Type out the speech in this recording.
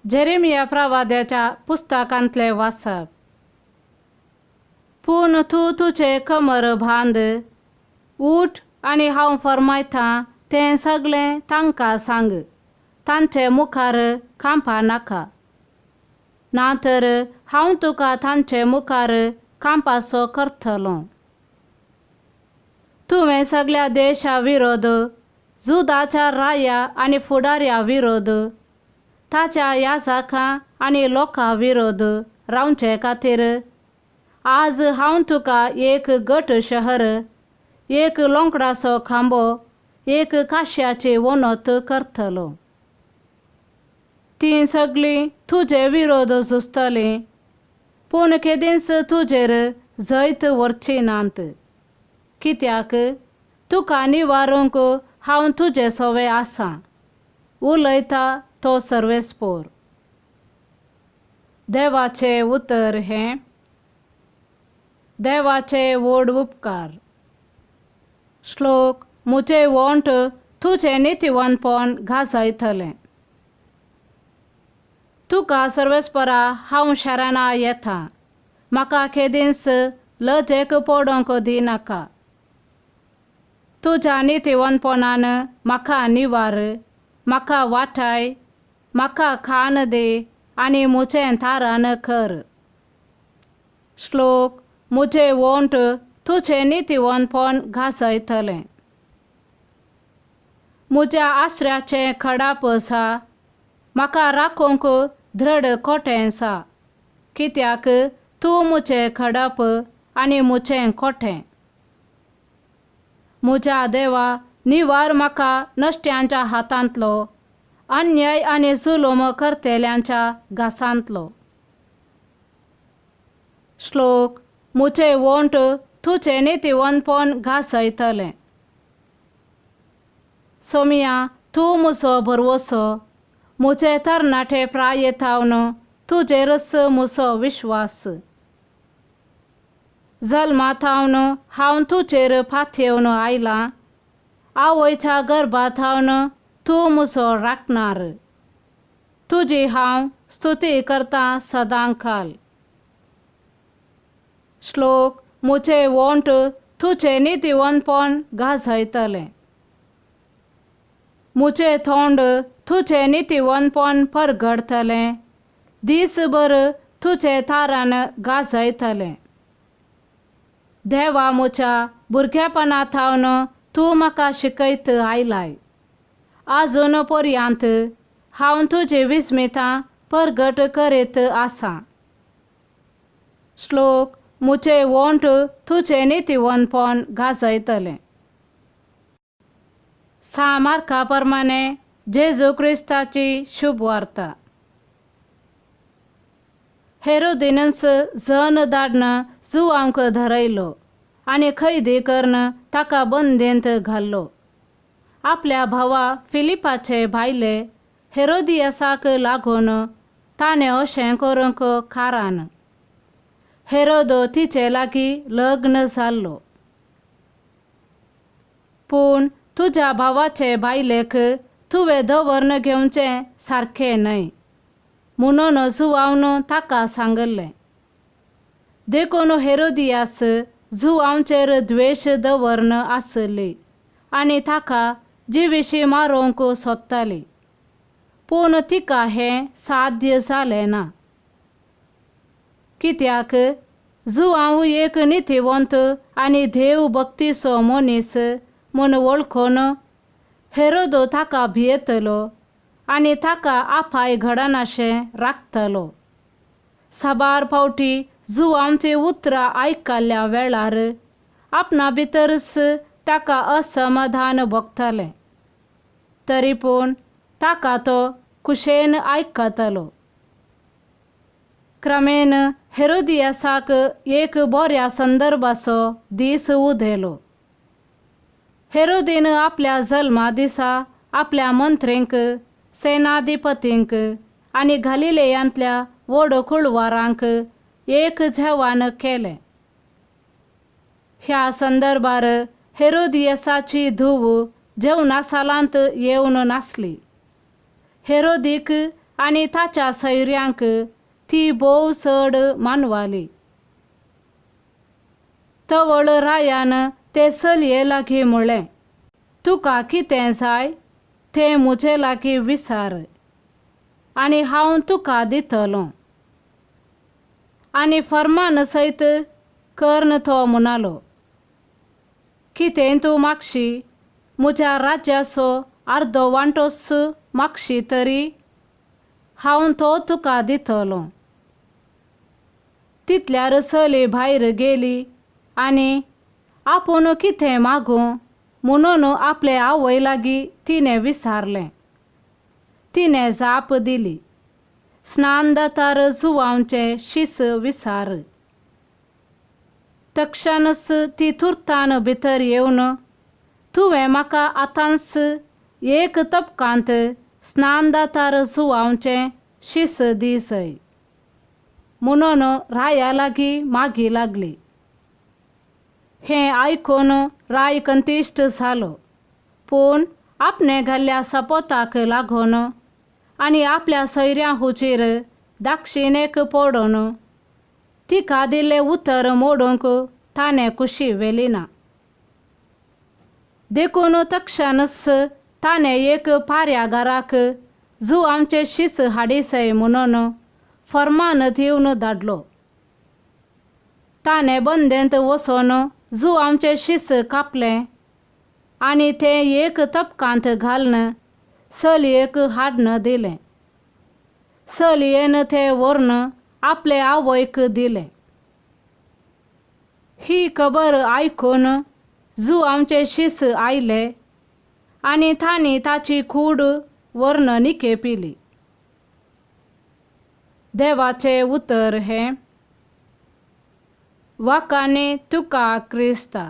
Jeremiah प्रवाद्याच्या पुस्तकांतलें वाचप. पूण तूं तुजें कमर बांद, उठ आनी हांव फर्मायतां तें सगळें तांकां सांग. तांचे मुखार कांपा नाका, ना तर हांव तुका तांचे मुखार कांपाचो करतलों. तुवें सगळ्या देशा विरोध, जुदाच्या राया आनी फुडाऱ्या विरोध, ताच्या याजाकां आनी लोकां विरोध रावचे खातीर आज हांव तुका एक गट शहर, एक लोंकडाचो खांबो, एक काश्याची वनत करतलो. तीं सगळीं तुजे विरोध झुजतलीं, पूण केदींच तुजेर जैत व्हरची नात. कित्याक तुका निवारूंक हांव तुजे सोवे आसा, उलयता तो सर्वेस्पोर. देवाचें उतर हें. देवाचे व्हड उपकार. श्लोक. म्हजें ओंठ तुजें नितीवंतपण गाजयतलें. तुका सर्वेस्परा हांव शरणा येता, म्हाका केदींच लजेक पडोवंक दिनाका. तुज्या नितीवंतपणान म्हाका निवार, म्हाका वाटाय, म्हाका खाण दी आनी म्हजें तारण कर. श्लोक. म्हजें ओंठ तुजें नितीवंतपण गाजयतलें. म्हज्या आसऱ्याचें खडाप आसा, म्हाका राखूंक दृढ कोटें आसा. कित्याक तूं म्हजें खडप आनी म्हजें कोटें. म्हज्या देवा, निवार म्हाका नश्ट्यांच्या हातांतलो, अन्याय आनी जुलूम करतल्यांच्या घासांतलो. श्लोक. म्हजें ओंठ तुजें नितीवंतपण गाजयतलें. सोमिया, तूं म्हजो भरवसो, म्हजे तरणाटे प्रायेतावन तुजेरच म्हजो विश्वास. जल्माथावन हांव तुजेर पातयेवन आयलां, आवयच्या गर्भाथावन तूं म्हजो राखणार. तुजी हांव स्तुती करतां सदांकाल. श्लोक. म्हजें ओंठ तुजें नितीवंतपण गाजयतलें. म्हजें तोंड तुजें नितीवंतपण परगडतलें, दीसभर तुजें तारण गाजयतलें. देवा म्हज्या भुरगेपणा थावन तूं म्हाका शिकयत आयलाय, आजून पर्यंत हांव तुजी विस्मितां परगट करीत आसा. श्लोक. म्हजें ओंठ तुजें नितीवंतपण गाजयतलें. सा मार्का प्रमाणे जेजू क्रिस्ताची शुभवार्ता. हेरोदीनच जन धाडन जुवांक धरयलो आनी कैदी करून ताका बंदेंत घाल्लो. आपल्या भावा फिलिपाचे भायले हेरोदियासाक लागून ताणें अशें करूंक कारण हेरोद तिचे लागीं लग्न जाल्लो. पूण तुज्या भावाचे बायलेक तुवें दवरून घेवचें सारकें न्हय म्हणून जुवावन ताका सांगलें. देखून हेरोदियास जुवांचेर द्वेश दवरून आसली आनी ताका जिविशी मारूंक सोदताली, पूण तिका हें साध्य जालें ना. कित्याक जुवांव एक नितीवंत आनी देव भक्तीचो मनीस म्हूण वळखून हेरोद ताका भियेतलो आनी ताका आपाय घडनाशें राखतलो. साबार फावटी जुवांची उतरां आयकल्ल्या वेळार आपणा भितरच ताका असमाधान भोगतालें, तरी पूण ताका तो खुशेन आयकतलो. क्रमेण हेरोदियासाक एक बऱ्या संदर्भाचो दीस उदेलो. हेरोदीन आपल्या जल्मा दिसा आपल्या मंत्रींक, सेनाधिपतींक आनी गालिलेयांतल्या व्हड कुळवारांक एक जेवण केलें. ह्या संदर्भार हेरोदियसाची धूव जेवणा सालांत येवन नासली. हेरोदीक आनी ताच्या सैऱ्यांक ती भोव चड मानवाली. तवळ रायान ते चलये लागीं म्हळें, तुका कितें जाय तें म्हजे लागीं विचार आनी हांव तुका दितलों. आनी फर्मान सयत कर्ण तो म्हणालो, कितें तूं मागशी म्हज्या राज्याचो अर्दो वांटोच मागशी तरी हांव तो तुका दितलों. तितल्यार चली भायर गेली आनी आपूण कितें मागूं म्हणून आपले आवय लागीं तिणें विचारलें. तिणें जाप दिली, स्नानदातार जुवांचे शीस विचार. तक्षणच ती तुर्तान भितर येवन तुवें म्हाका आतांच एक तबकांत स्नानदातार जुवांचे शीस दी सय म्हणून राया लागीं मागी लागली. हें आयकून राय कंतिश्ट जालो, पूण आपणे घाल्ल्या सपोताक लागून आनी आपल्या सैऱ्यां हुजीर दाक्षिणेक पडून तिका दिल्लें उतर मोडूंक ताणें खुशी व्हेली ना. देखून तक्षणच ताणें एक पाऱ्यागाराक जुवांचे शीस हाडीसय म्हणून फर्मान दिवन धाडलो. ताणें बंदेंत वचून जुवांचे शीस कापलें आनी तें एक तबकांत घालून चलयेक हाडून दिलें. चलयेन तें व्हरून आपले आवयक दिलें. ही खबर आयकून जुवांचे शीस आयले आनी तांणी ताची कूड व्हरून निकेपिली. देवाचें उतर हें. वाकाने तुका क्रिस्ता.